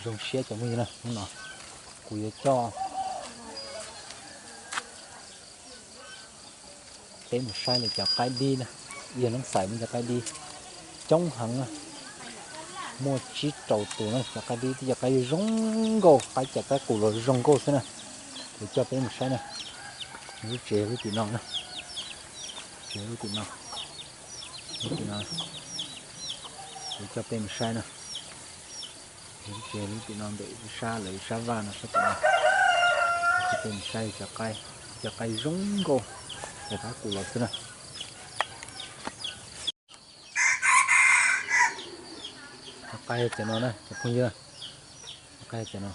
Zoo siab cov phooj ywg na, hnub no kuv yuav coj peb mus saib lawv cov qaib dib na. Yog Looj Xais muaj cov qaib dib coob heev na, muaj tsib rau tus na cov qaib dib, twb cov qaib zoo nkauj, qaib cov qaib qus los zoo nkauj xwb na. Kuv coj peb mus saib na, lub tsev lub tim no na, tsev lub tim no, lub tim no, kuv coj peb mus saib na. Lub tsev lub tim no ntawm ib sab lawv ib sab vaj no sab tim no, coj peb mus saib cov qaib, cov qaib zoo nkauj, cov qaib qus los xwb na. Cov qaib cov no na cov phooj ywg, cov qaib cov no.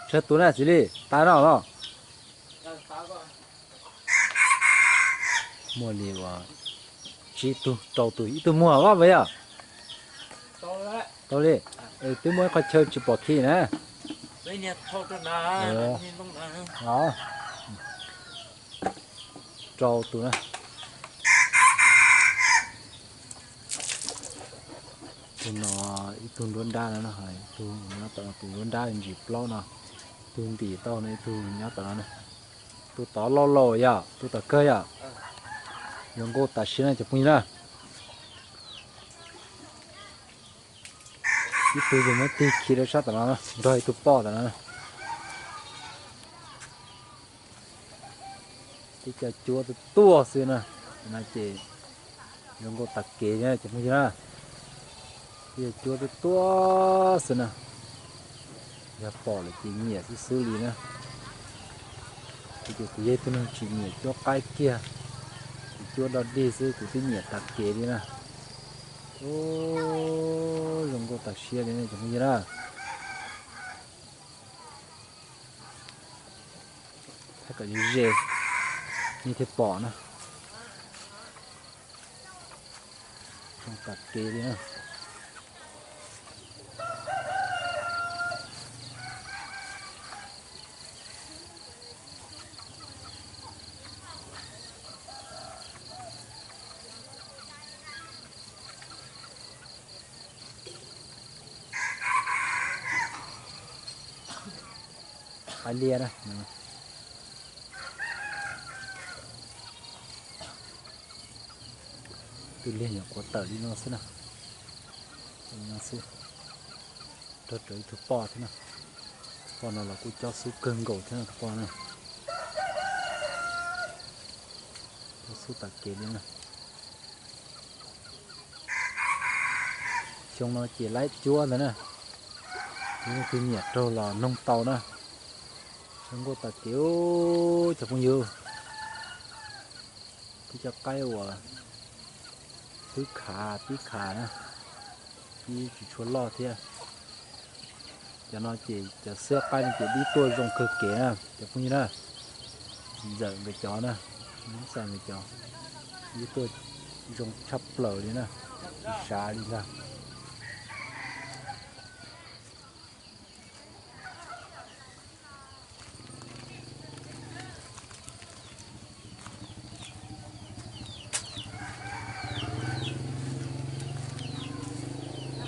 Tsawg tus na Txiv Lis, tas no los? Muaj li uas tsib tug rau tus, ib tug muag vaj puas yog? Tau li, twb muaj ib qho chaw tsis pom khi na. Rau tus na. Tus no ib tug nruab nrab no, ib tug nyob tom no, tus nruab nrab ntsis plaub no, tus ntim tau no ib tug nyob tom no na. Tus tod loj laus yom, tus tom kawg yom. Zoo nkauj tas siab na cov phooj ywg na. Ib tug yog muab tig khi rau sab tom no nrog ib tug poj tom no. Tib co cuab tuaj tuaj xwb na, no ces zoo nkauj tas kev cov phooj ywg na. Tib co cuab tuaj tuaj xwb na, yog pom lawm ces nyiam xwb xwb li na. Kuv ces kuv yog ib tug neeg tsis nyiam cuab qaib kiag, kuv cuab dog dig xwb kuv twb nyiam tas kev li na. Zoo nkauj tas siab li ne cov phooj ywg na. Thaij kom ze ze nej thiaj pom na. Zoo tas kev li na. Qaib liab na. Tus liag nyuam qhuav tawm li no xwb na. Li no xwb. Nrog rau ib tug poj thiab na. Tus poj no los kuj cob xub kawg nkaus thiab na tus poj na. Cob xub tas kev li na. Xyoo no ces laib cuab ntawd na. Yog leej twg nyiam raug los noog tau na. Zoo nkauj tas kev cov phooj ywg. Tib cov qaib uas twb khav tib khav na, tib tsis tshua loj thiab. Cov no ces cov xwb qaib no ces dib tuaj zoo kawg kev na cov phooj ywg na. Ntxawm nkawd cov na, Ntxawm nkawd cov, dib tuaj zoo tshaj plaws li na, tsis sav li ntag.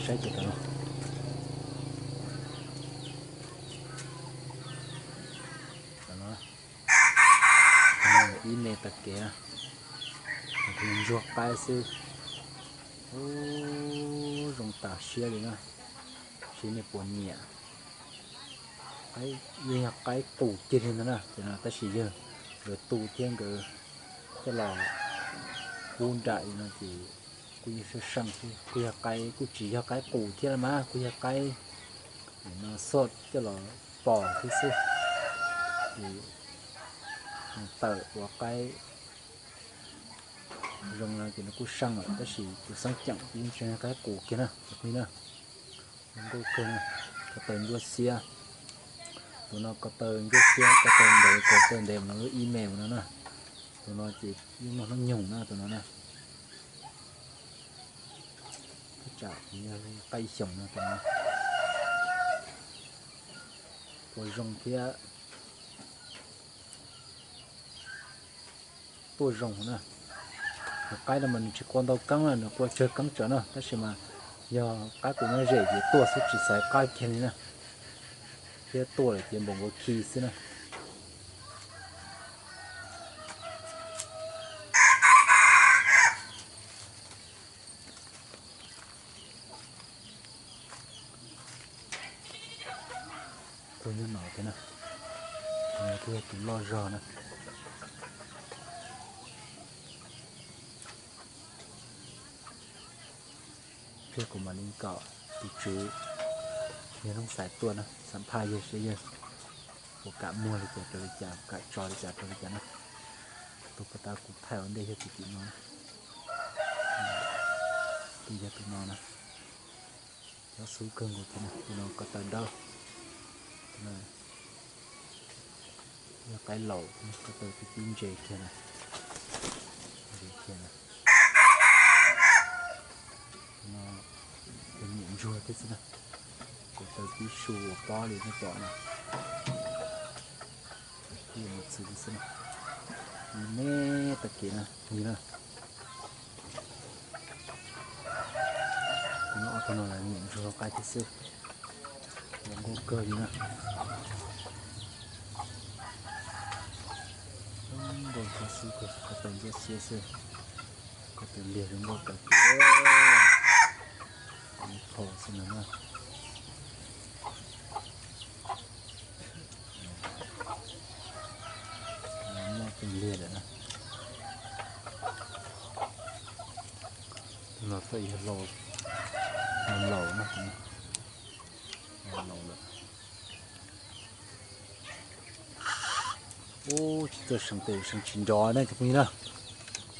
Saib cov tom no, tom no ib me tag kev na, ntsuag qaib xwb. Ub, zoo tas siab li na, seb nej puas nyiam. Yeej yog qaib qus kiag li ntag na, tab sis yog nkawd tu thiab nkawd coj los pub nram li no ces kuj yeej seej seej xwb, kuj yog qaib, kuj tsis yog qaib qus thiab los mas kuj yog qaib no xoj coj los pos xwb xwb. Ces tawm ua qaib zoo no ces nws kuj seej lawm, tab sis tus xeeb ceem yeej tseem qaib qus kiag na cov phooj ywg na. Zoo nkauj kawg na, ko taw ntsuab xiab. Tus no ko taw ntsuab xiab, ko taw ntev, ko taw ntev mus no lub ib me mus no na. Tus no ces yeej muaj hnub nyoog na tus no na. Thaj tsam ces yog li qaib xyoos no tus no. Ua zoo thiab tuaj zoo na. Tus qaib no mas nws tsis qua ntau keeb na, nws qua tsawg keeb tsawv na, tab sis mas yog qab tus nyob ze ces tuaj xwb tsis xaiv qab kiag li na, thiab tuaj lawm ces npaum nkaus khi xwb na. Tuaj nyob no thiab na, kuj yog tus loj zog na. Thiab kuv mam li kom tus tswv yawg Noob Xais tuaj na, xam phaj yawg seb yawg puas kam muag li cas rau li cas, kam tso li cas rau li cas na. Tus puag ta kuv thaij ua ntej yog tus tim no na, tus yog tus no na. Cov xub kawg nkaus tus no, tus no ko taw dawb, yog qaib laus, ko taw tib tib ntse kiag na, ntse kiag na. Tus no yog niam ntsuag thiab xwb na, ko taw tib su uas pob li nej pom no. Ib mus txwv xwb na, ib me tag kev na, ib na. Tus no ob tug no niam ntsuag qaib thiab xwb, zoo nkauj kawg li na. Nkauj thiab xwb, ko taw nciab xiab xwb, ko taw liag zoo nkauj kawg li. Phau xwb no na. Noj tus liag lawm na. Tus no txawm yog laus, laus na, laus lawm. Ub, tsis txawj seev tes seev tsis nrov na cov phooj ywg na.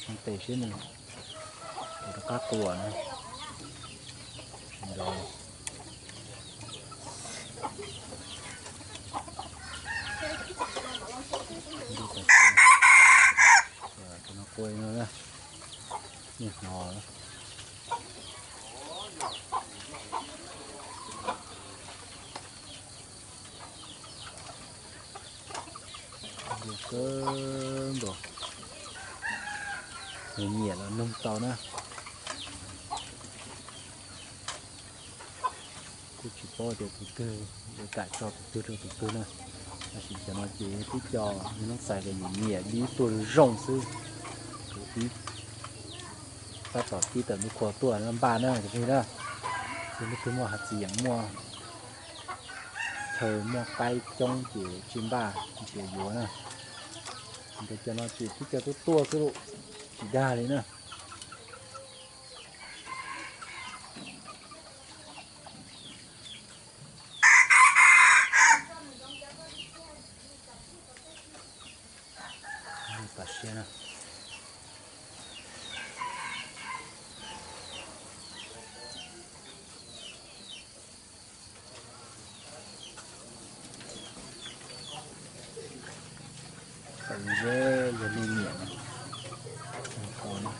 Seev tes seb nws puas rov qab qua na. Tsis nrov. Tus no qua no na, niaj hnov. Nkauj kawg nkaus, nws nyiam los noog tau na. Kuj tsis paub tias tus twg yuav kam tso tus twg rau tus twg na, tab sis cov no ces tib co yawg Noob Xais tias nyiam nyiam dib tuaj zoo zoo xwb, kuv ib tab tom tib tawm ntuj qhua tuaj npaj na cov phooj ywg na. Yog leej twg muaj hav txiv yeem muaj chaw muaj qaib coob ces tsis npaj nrhiav yuav na. Ntawd cov no ces tib co tuaj tuaj xwb lauj, tsis dag li na. Tam sim na, tau ze yog nej nyiam no,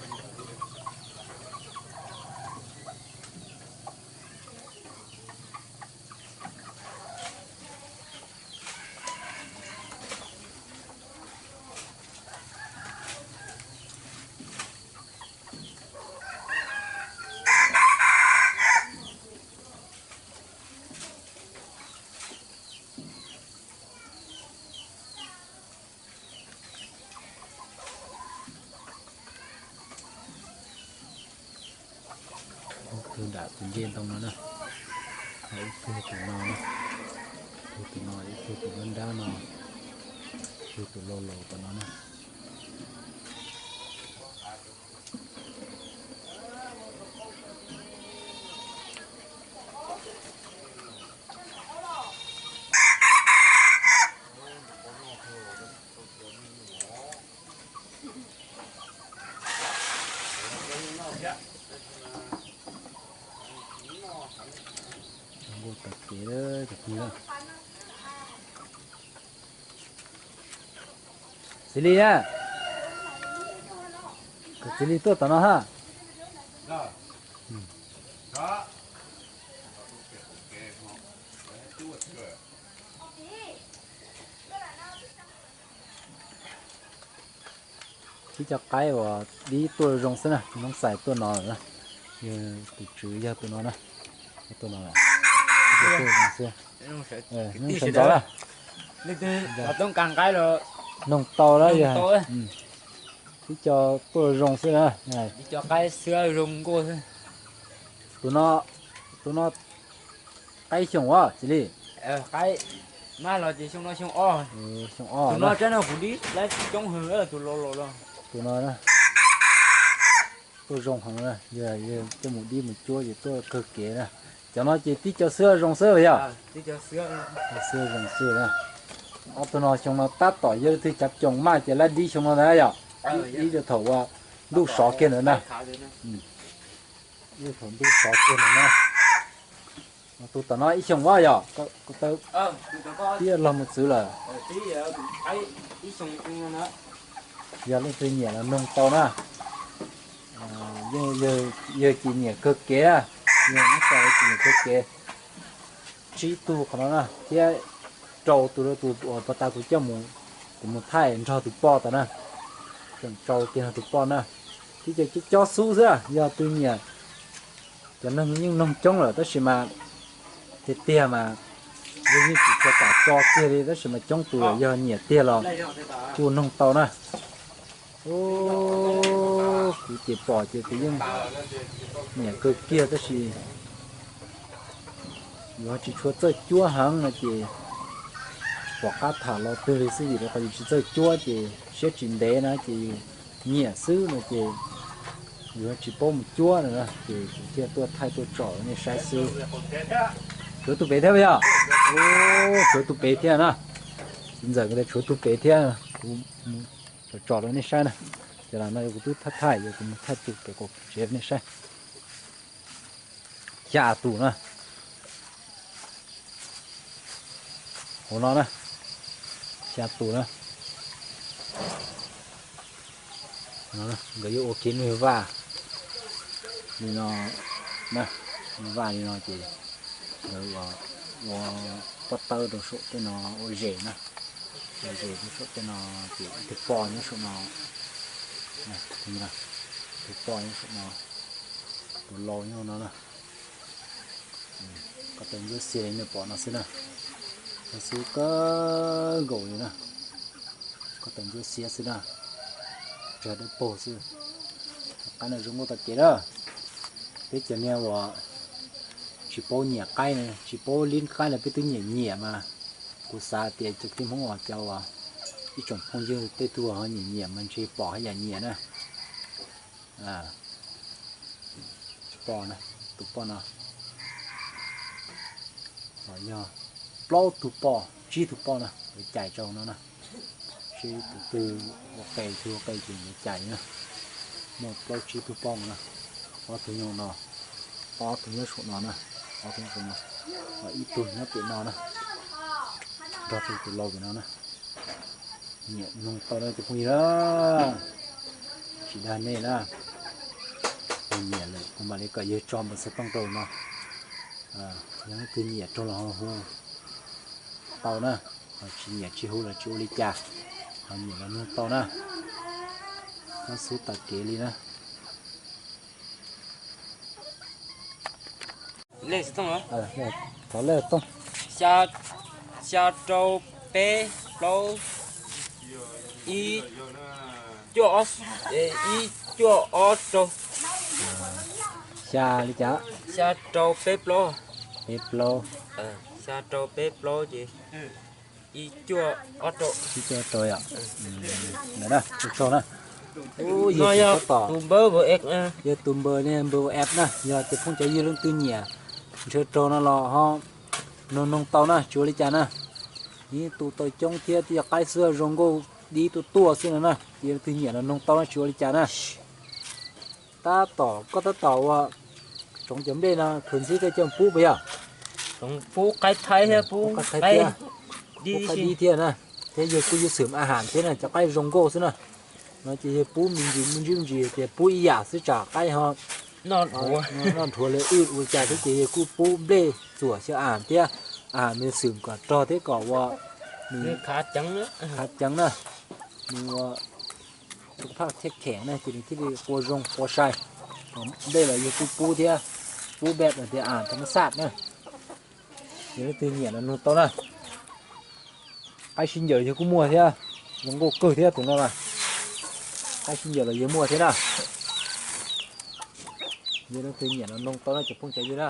Ib tug nram tus ncej ntoo no na, ib tug tus no na, ib tug tus no, ib tug tus nrab nrab no, ib tug tus laus laus tom no na. Nkauj tag kev lawm cov phooj ywg. Txiv Lis na, kom Txiv Lis tuaj tom no ha. Ib co qaib uas dib tuaj zoo xwb na, noob xais tuaj no lawm na. Yog tus tswv yog tus no na, tuaj no lawm. Ib co tuaj zoo xwb. Noob sawv ntxov na. Noog tau na yog. Ib co tuaj zoo xwb na. Ib co qaib xwb zoo nkauj xwb. Tus no, tus no qaib xyoo os txiv Lis? Qaib mab los ces xyoo no xyoo ob. Xyoo ob no. Tus no tseeb no kuv dib lab coob heev, tus laus laus los. Tus no na, tuaj zoo heev na, yog tuaj mus dib mus cuab ces tuaj kawg kev na. Cov no ces tib co xwb zoo xwb yog? Xwb zoo xwb na. Ob tug no xyoo no tab tom yog leej twg cav coos maj ces lab dib xyoo no ntag yom? Ib thaum ua ntuj sov kiag ntawd na. Ib thaum ntuj sov kiag ntawd na. Tus tom no ib xyoos os yog? Tiab los mus txwv lawm. Yog leej twg nyiam los noog tau na. Yeej yawg ces nyiam kawg kev na, yog neb tau ces nyiam kawg kev. Tsib tug qhov no na thiab rau tus, rau tus uas puag ta kuv coj mus, kuv mus thaij nrog tus poj tas na. Tseem rau kiag nrog tus poj na. Tib co cob xub xwb, yog tus nyiam cov neeg yeej noog coob lawm tab sis mas tiag tiag mas yeej tsis tshua kam tso kiag li tab sis mas coob tus yog nyiam tiag los kuj noog tau na. Kuv ces pom ces kuv yeej nyiam kawg kiag tab sis yuav tsis tshua txawj cuab heev no ces tsis pom qab tham los twg li xwb vim rau qhov yus tsis txawj cuab ces siab tsis ntev na ces yus nyiam xwb no ces yus tsis paub mus cuab no na ces kuv thiaj tuaj thaij tuaj tsom rau nej saib xwb. Tshuav tus pem thiab yog? Tshuav tus pem thiab na. Txiv ntxawm tias tshuav tus pem thiab, kuv tsom tsom rau nej saib na. Ces los no yog kuv twb thaij thaij, yog kuv mus thaij tus pem qaum tsev rau nej saib. Xya tus na. Hauv no na, xya tus na. Nkawd yuav ua kev nwj vaj li no, nwj vaj li no ces nkawd ua pob tawb rau saum tej no ua zes na, ua zes rau saum tej no ces ib tug poj nyob saum no, tus poj nyob saum no, tus lau nyob no na. Koj tau ntsuab xiab li nej pom no xwb na, koj xub kawg nkaus li na, koj tau ntsuab xiab xwb na, tsag dawb paug xwb. Qaib no zoo nkauj tau kev na. Peb cov niag uas tsis paub nyiam qaib na, tsis paub lib qaib na peb twb nyiam nyiam mas kuv xav tias cov tib Hmoob uas cov uas ib tsoom phooj ywg tej tug ho nyiam nyiam mas ntshe pom haj yam nyiam na. Poj na, tus poj no los yog plaub tug poj tsib tug poj na, lawv cais rau no na. Seb tus twg ua qe, tus ua qe ces lawv cais na. Muaj plaub tsib tug poj no, ob tug nyob no, ob tug nyob saum no na, ob tug nyob saum no, ib tug nyob pem no na, nrog rau tus lau pem no na. Nyiam noog tau na cov phooj ywg na, tsis dag nej na. Yog nyiam lawm kuv mam li kom yawg tso npawb xov tooj rau no. Yog leej twg nyiam raug los ho hu tau na, ho tsis nyiam tsis hu los tsis ua li cas, ho nyiam los noog tau na. Koj xub tas kev li na. Thov lej tooj. Xya rau peb plaub, ib cuaj ob, ib cuaj ob rau. Xya li cas? Xya rau peb plaub. Peb plaub. Xya rau peb plaub ces ib cuaj ob rau. Ib cuaj ob rau yom. Ntawd na, tus tsaug na. Yog tus npawb, yog tus npawb ne, npawb app na, yog tias phooj cov ywg leej twg nyiam nrhiav raug no los ho noog noog tau na, tsis ua li cas na. Yeej tu tau coob thiab, twb yog qaib xwb zoo nkauj dib tuaj tuaj xwb no na, ces leej twg nyiam los noog tau na, tsis ua li cas na. Tab tom, koj tab tom ua tsoov cov nplej no khaws ntxib koj coj pub puas yog? Pub qaib thaib thiab, pub qaib dib thiab na. Thiab yawg kuj yuav xwm a has thiab na, cov qaib zoo nkauj xwb na. No ces yawg pub me ntsis me ntsis me ntsis ces pub ib yam xwb tsam qaib ho noj nrhuav lawv wb ua cas thiab ces yawg kuj pub nplej txuam xyaw a has thiab, a has nws xwm kom rog thiab kom ua nws khav ceev na, nws ua Suv kab phaj thiab kheem na ces nws thiaj li qua zoo qua sai. Ntej los yawg kuj pub thiab, pub npe los tias a tha mas xaj na. Yog leej twg nyiam los noog tau na. Qaib sib ncaws yawg kuj muaj thiab, zoo nkauj kawg thiab tus no na. Qaib sib ncaws los yawg muaj thiab na. Yog leej twg nyiam los noog tau na cov phooj cov ywg na.